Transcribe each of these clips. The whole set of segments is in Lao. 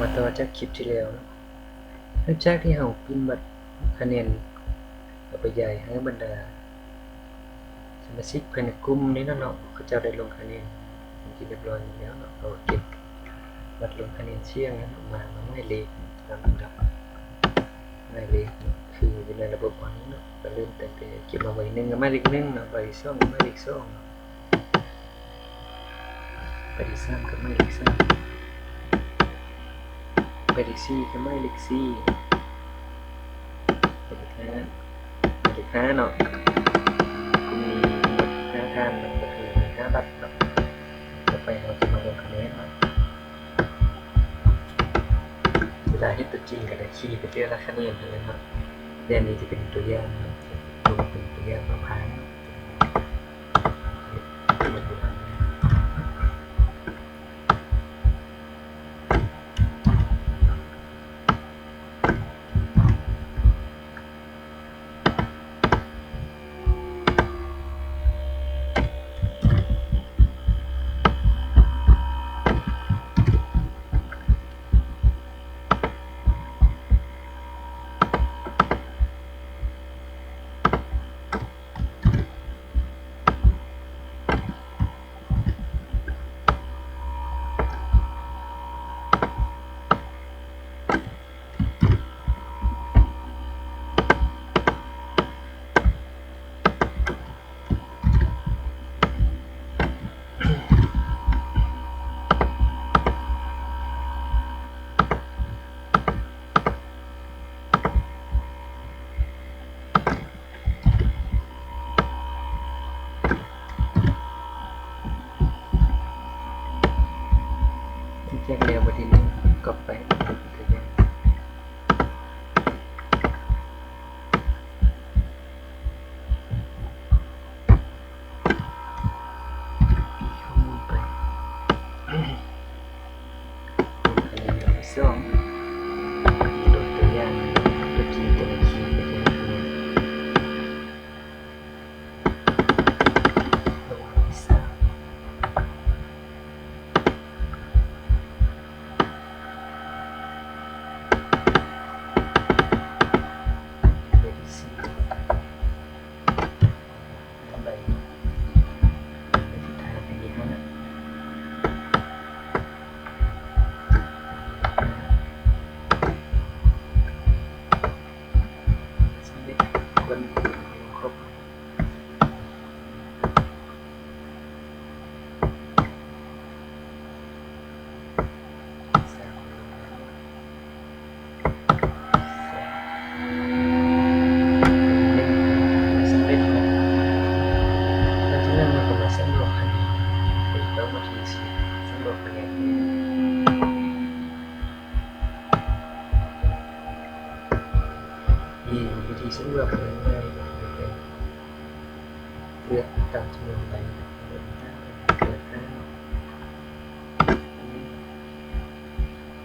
ມາຕໍ່ຈາກຄລິບທີ່ແລ້ວເນາະ, ຫຼັງຈາກທີ່ເຮົາປຶ້ນບັດຄະແນນ ເອົາໄປຢາຍໃຫ້ບັນດາສະມາຊິກພາຍໃນກຸ່ມນີ້ເນາະ, ເຂົາເຈົ້າໄດ້ລົງຄະແນນເປັນທີ່ຮຽບຮ້ອຍແລ້ວເນາະ. ເຮົາເກັບບັດລົງຄະແນນສຽງນັ້ນອອກມາ ມາໝາຍເລກຕາມລຳດັບໝາຍເລກ ຄືຢູ່ໃນລະບົບອອນນີ້ເນາະ, ກໍເລີ່ມຕັ້ງແຕ່ເກັບມາໃບໜຶ່ງກໍໝາຍເລກໜຶ່ງເນາະ, ໃບສອງກໍໝາຍເລກສອງເນາະ. ໃບທີສາມກໍໝາຍເລກສາມ, ໃບທີສີ່ກໍໝາຍເລກສີ່, ໃບທີຫ້າ ໝາຍເລກຫ້າເນາະ. ກໍມີທັງໝົດຫ້າທ່ານເນາະ, ກໍຄືມີຫ້າບັດເນາະ. ຕໍ່ໄປເຮົາຈະມາລົງຄະແນນເນາະ. ເວລາເຮັດຕົວຈິງກໍໄດ້ຂີ່ໄປເທື່ອລະຄະແນນຫັ້ນແຫຼະເນາະ, ແຕ່ອັນນີ້ຈະເປັນຕົວຢ່າງເນາະ, ລົງເປັນຕົວຢ່າງຜ່ານໆເນາະ. ແຈ້ງແນວ ບັດທີໜຶ່ງ ກັອບໄປ ຕົວຢ່າງ ປີຂ້ອມໄປ. ອັນທີສອງ ຕົວຢ່າງ ຕົວຈິງ ຕົວໜັງສື ຕົວຢ່າງ ຕົວຢ່າງ ຕົວທີສາມ ຕົວທີສີ່ ໃບ ໃບສຸດທ້າຍ ໃບທີຫ້າ ສຳເລັບຄົນຄົບ. ສຳເລັດແລ້ວ. ຫຼັງຈາກນັ້ນເຮົາກໍມາສຳຫຼວດຄະແນນ, ເຂົ້າມາທີ່ສຳຫຼວດຄະແນນ. ມີວິທີສຳຫຼວດຄະແນນງ່າຍໆ ເລືອກຕາມຈຳນວນໃບ ເລືອກຫ້າ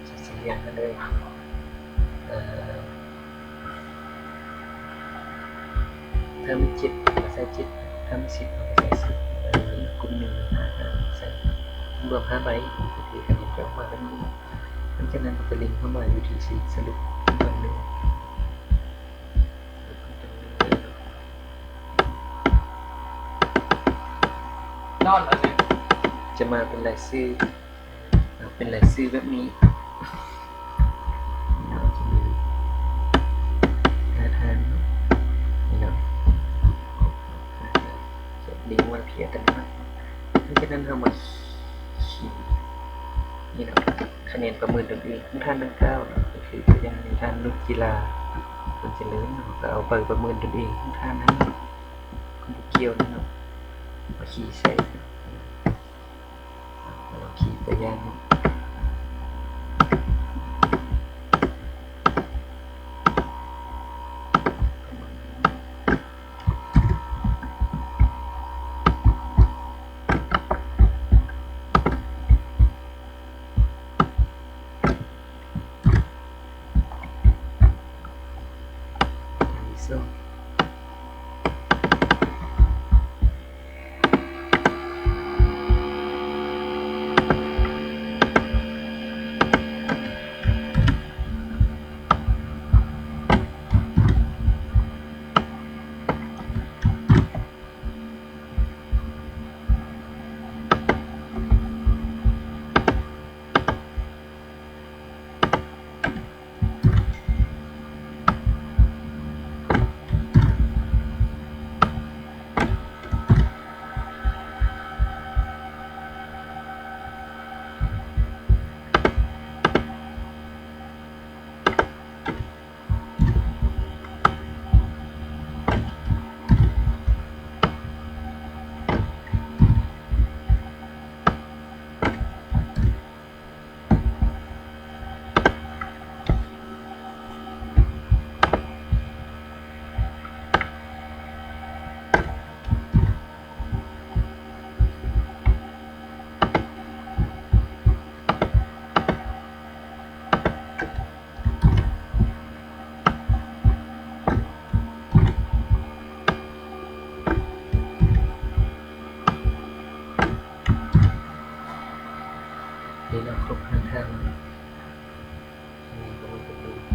ໃສ່ສີ່ຢ່າງນັ້ນເລີຍ. ເອີ ຖ້າມີເຈັດ ເຮົາກໍໃສ່ເຈັດ, ຖ້າມີສິບ ເຮົາກໍໃສ່ສິບ. ອັນນີ້ກຸ່ມໜຶ່ງ ຫ້າ ໃສ່ ລວມຫ້າໃບ ກໍຄືຄະແນນຈະອອກມາແບບນີ້. ຫຼັງຈາກນັ້ນ ເຮົາກໍເລັງເຂົ້າມາຢູ່ທີ່ສະຫຼຸບຕຳແໜ່ງ ຈະມາເປັນລາຍຊື່ ເປັນລາຍຊື່ແບບນີ້. ເຮົາຈະມີຫ້າທ່ານເນາະ ນີ້ເນາະ ເລັງໄວ້ພຽງແຕ່ນັ້ນ. ຫຼັງຈາກນັ້ນເຮົາມາຂີ້ ນີ້ເນາະ ຄະແນນປະເມີນຕົນເອງຂອງທ່ານດັ່ງກ່າວເນາະ, ກໍຄືຕົວຢ່າງທ່ານນຸດກິລາ ບຸນຈະເລີນເນາະ, ເຮົາກໍເອົາໃບປະເມີນຕົນເອງຂອງທ່ານນັ້ນເນາະ ບໍ່ກ່ຽວນີ້ເນາະ ມາຂີ້ໃສ່. ລອງຂີ້ຕົວຢ່າງເນາະ.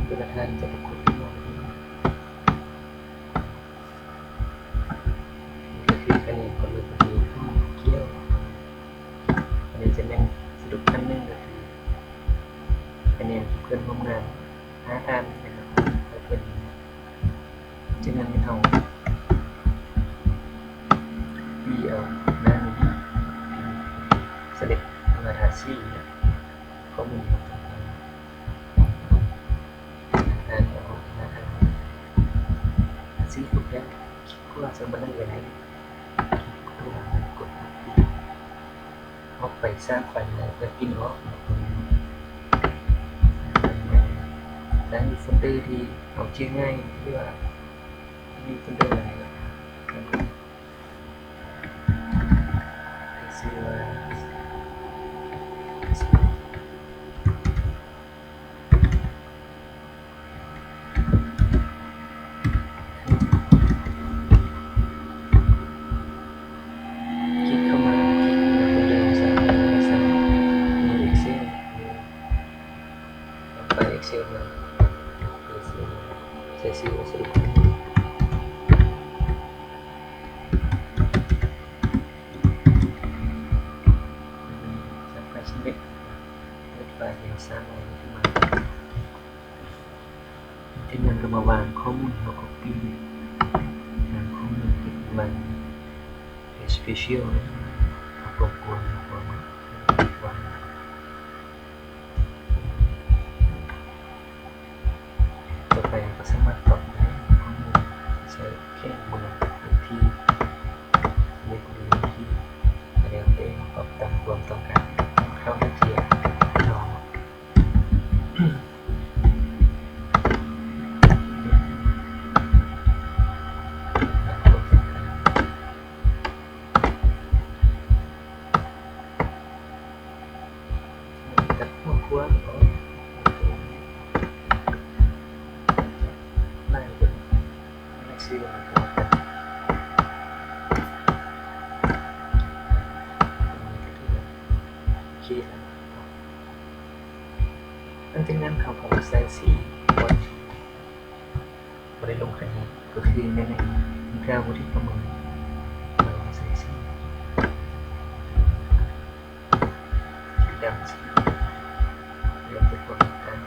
ເວລາທ່ານຈະປະກົດ ກໍຄືຄະແນນຄວາມເຫັນດີຂອງຜູ້ກ່ຽວ. ອັນນີ້ຈະແມ່ນສະຫຼຸບຂັ້ນໜຶ່ງ ກໍຄືຄະແນນເພື່ອນຮ່ວມງານຫ້າທ່ານນະຄັບ ໃຫ້ເພິ່ນ ຈາກນັ້ນເຮົາປີ້ເອົາໜ້ານີ້ ເຊເລັກ ເພື່ອຫາສີ ຂໍ້ມູນ ອ່ານອອກມາທາງ ຊີ້ທຸກຢ່າງ ຄລິກຂວາສ່ວນບ່ອນໃດກໍໄດ້ ຄລິກຂວາ ກົດ ອອກໄປ ສ້າງໄຟລ໌ ແລ້ວກໍປິ່ນອອກ ໄດ້ໂຟນເດີທີ່ເຮົາຈື່ງ່າຍ ຫຼືວ່າມີໂຟນເດີໃດກໍໄດ້ ໃຫ້ຊື່ວ່າ ຄລິກເຂົ້າມາ ຄລິກເຂົ້າມາໂຟນເດີສາມ ມີເອັກເຊວ ເອົາໄຟລ໌ເອັກເຊວມາ ໃສ່ຊື່ວ່າສະຫຼຸບ ສ້າງໄຟລ໌ສຳເລັດ ເປີດໄຟລ໌ທີ່ເຮົາສ້າງໄວ້ຂຶ້ນມາ. ຈາກນັ້ນກໍມາວາງຂໍ້ມູນ ເຮົາກໍປີ້ນ ວາງຂໍ້ມູນ ວາງ Special ເນາະ ເອົາຄວາມກວ້າງ ຄວາມກວ້າງ ຕໍ່ໄປເຮົາກໍສາມາດຕອບໄດ້ ຂໍ້ມູນ ໃສ່ແຂວງ ເມືອງ ເລກທີ່ ເລກທີ່ ກໍແລ້ວແຕ່ ຕອບຕາມຄວາມຕ້ອງການ ເຂົ້າໃນເຂດເຮົາ. ຫຼັງຈາກນັ້ນເຮົາກໍໃສ່ສີ ບໍ່ໄດ້ລົງຄະແນນ ກໍຄືໃນ ໃນ ໃນການທີ່ປະເມີນ ໃສ່ສີ ສີດຳ ສີ ເລື່ອງເປັນຄວາມຕ້ອງການ.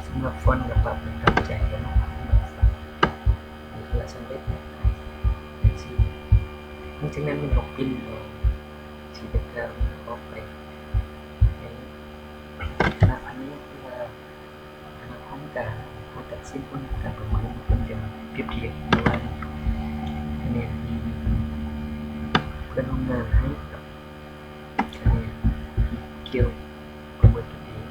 ສຳລັບຟອນກໍປັບໄດ້ຕາມໃຈກັນເນາະ ເພື່ອສຳເລັດແບບນີ້. ຫຼັງຈາກນັ້ນແມ່ນເຮົາປິ່ນເອົາສີແບັກກຣາວອອກໄປໃນໜ້າພະແນກທີ່ວ່າ ຄະນະກຳມະການເຮົາຕັດສິນຜົນການປະເມີນ ເພິ່ນຈະປຽບທຽບລະຫວ່າງຄະແນນທີ່ເພື່ອນຮ່ວມງານໃຫ້ກັບຄະແນນທີ່ກ່ຽວປະເມີນຕົນເອງ.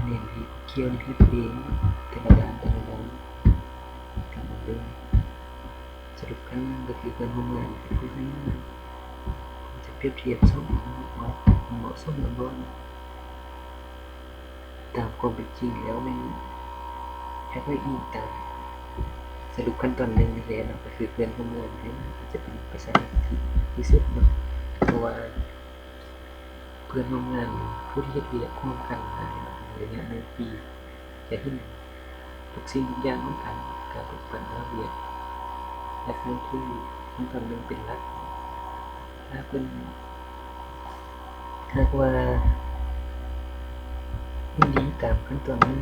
ແມ່ນທີ່ກ່ຽວເຮັດເອງ ແຕ່ລະດ້ານ ແຕ່ລະດ້ານ ກຳມາເບິ່ງ ສະຫຼຸບຄັນໜຶ່ງກໍຄືເພື່ອນຮ່ວມງານ ເປັນຜູ້ໃຫ້ງານ ຈະປຽບທຽບສອງເໝາະ ເໝາະສົມກັນບໍ່. ຕາມຄວາມເປັນຈິງແລ້ວແມ່ນ ໃຫ້ຂ້ອຍອີງຕາມສະຫຼຸບຂັ້ນຕອນໜຶ່ງນີ້ແຫຼະເນາະ ກໍຄືເພື່ອນຮ່ວມງານໃຫ້ ຈະເປັນປະສານທີ່ດີທີ່ສຸດເນາະ ເພາະວ່າເພື່ອນຮ່ວມງານຜູ້ທີ່ເຮັດວຽກຮ່ວມກັນໃນໄລຍະໜຶ່ງປີ ຈະເຫັນທຸກສິ່ງທຸກຢ່າງຂອງການ ການປະຕິບັດວຽກ ແລະ ເຄື່ອນທີ່ຂັ້ນຕອນໜຶ່ງເປັນຫຼັກ. ຖ້າເພິ່ນ ຫາກວ່າເຫັນດີຕາມຂັ້ນຕອນໜຶ່ງ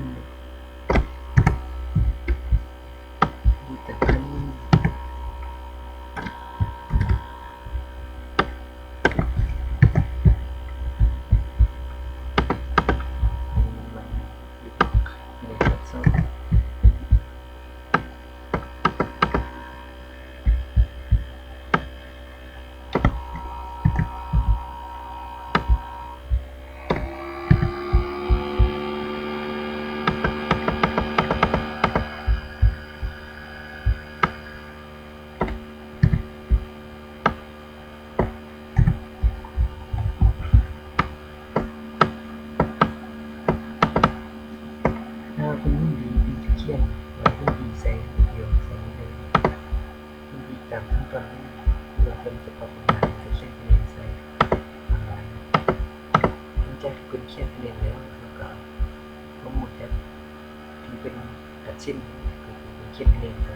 ດີຕາມຂັ້ນໜຶ່ງ ຖ້າເພິ່ນເຫັນດີ ເພິ່ນຈະຂຽນວ່າເຫັນດີໃສ່ ເຫັນບໍ່ດີໃສ່ເລີຍ. ເຫັນດີຕາມຂັ້ນຕອນໜຶ່ງ ເພື່ອເພິ່ນຈະປັບປຸງ ແລະ ຂຽນຄະແນນໃສ່ອອນລາຍ. ຫຼັງຈາກທີ່ເພິ່ນຂຽນຄະແນນແລ້ວ ເຮົາກໍເອົາຂໍ້ມູນຈາກທີ່ເພິ່ນຕັດສິນ ກໍຄືເພິ່ນຂຽນຄະແນນໃສ່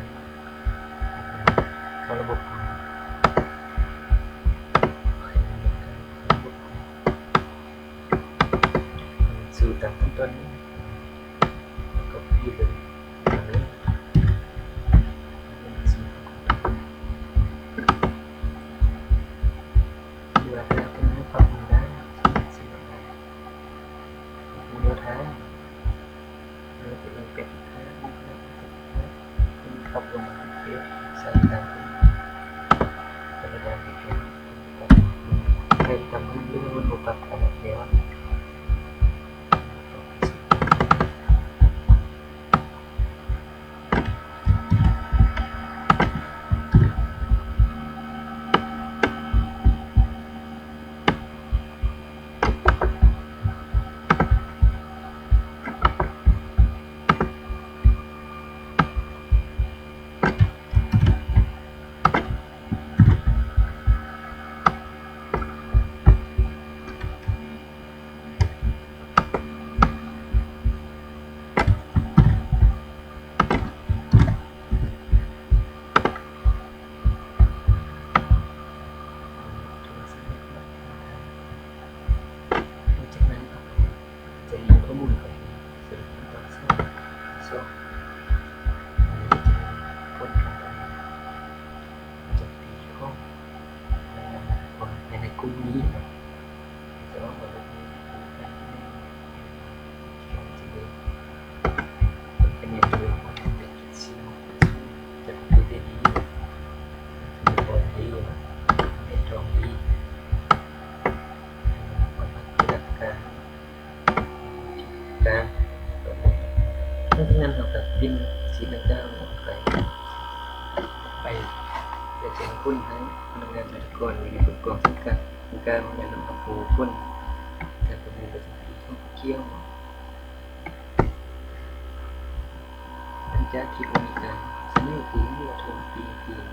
ເຂົ້າລະບົບຂອງ ເຂົ້າລະບົບຂອງ ສູດຕາມຂັ້ນຕອນນີ້ ແລ້ວກໍປີເລີຍ ອັນນີ້ ທີ່ວ່າຖ້າເພິ່ນໃຫ້ປັບປຸງໄດ້ ເປັນແນວທາງ ເອີ ເປັນແນວທາງ ປັບປຸງ ໃສ່ຕາມ ໃສ່ຕາມເລື່ອງ ເລື່ອງມັນບໍ່ປັບກັນແລ້ວ. ຈາກນັ້ນເຮົາກໍຈະຍິງຂໍ້ມູນເຂົ້າໄປໃສ່ຂັ້ນຕອນສອງ ສອງ ອັນນີ້ຈະມີຜົນການປະເມີນ ຈະຕີຂອງພະນັກງານ ພາຍໃນກຸ່ມນີ້ເນາະ ຈະອອກມາແບບນີ້ ຈະເບິ່ງ ເປັນຫຍັງເລີຍ ຈະເປັນເດດດີ ຈະເປັນບອນດີ ເປັນທອງດີ ມັນຄືຫຼັກການກາງ. ຫຼັງຈາກນັ້ນເຮົາກໍປິ່ນຊີດດັ່ງກ່າວອອກໄປ ໄປແລະແຈ້ງຜົນໃຫ້ພະນັກງານສາຍການ ຫຼື ຜູ້ກອງສັງກັດ ການແມ່ນນຳຮັບຮູ້ຜົນການປະເມີນປະຈຳປີຂອງຜູ້ກ່ຽວ. ຫຼັງຈາກທີ່ບໍ່ມີການສະເໜີຄືນ ຫຼືວ່າທ້ວງຕິງຄືນ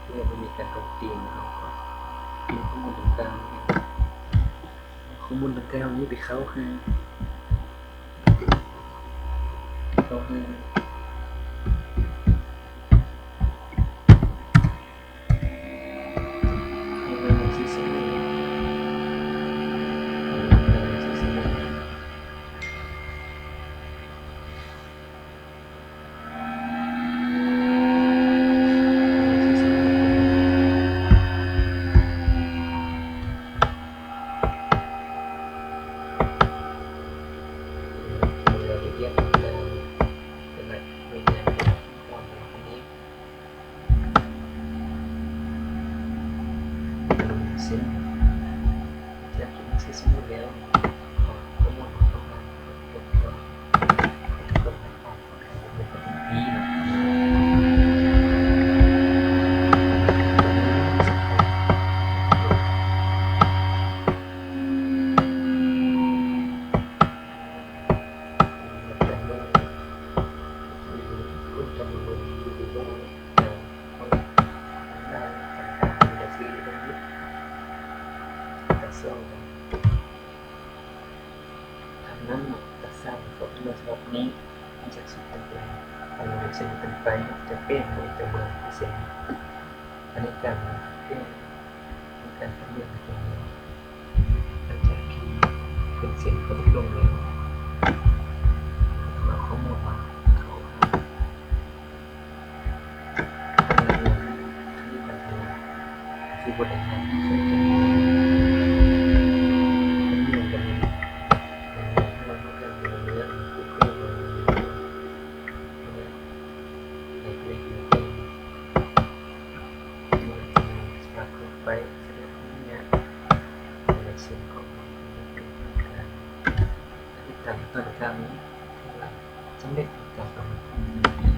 ເມື່ອບໍ່ມີການທ້ວງຕິງ ເຮົາກໍເກັບຂໍ້ມູນດັ່ງກ່າວນີ້ ຂໍ້ມູນດັ່ງກ່າວນີ້ໄປເຂົ້າໃຫ້ ເຂົ້າໃຫ້ ລະອຽດແລ້ວ ເປັນລາ ນັ້ນ ເອກະສານຂອງເຮົາສະບັບນີ້ ຈາກເສັ້ນຕັ້ງແລ້ວ ອັນເສັ້ນຕັ້ງໄປ ຈະປ່ຽນເປັນຕົວເມືອງເປັນເສັ້ນ ອັນນີ້ການປ່ຽນ ການປ່ຽນຕົວເມືອງ ຫຼັງຈາກທີ່ເປັນເສັ້ນຂອງໂລກແລ້ວ ເອົາຂໍ້ມູນມາເຂົ້າຫາ ຕິດຕັ້ງຕອນກາງນີ້ ສຳເລັດການກຳນົດ.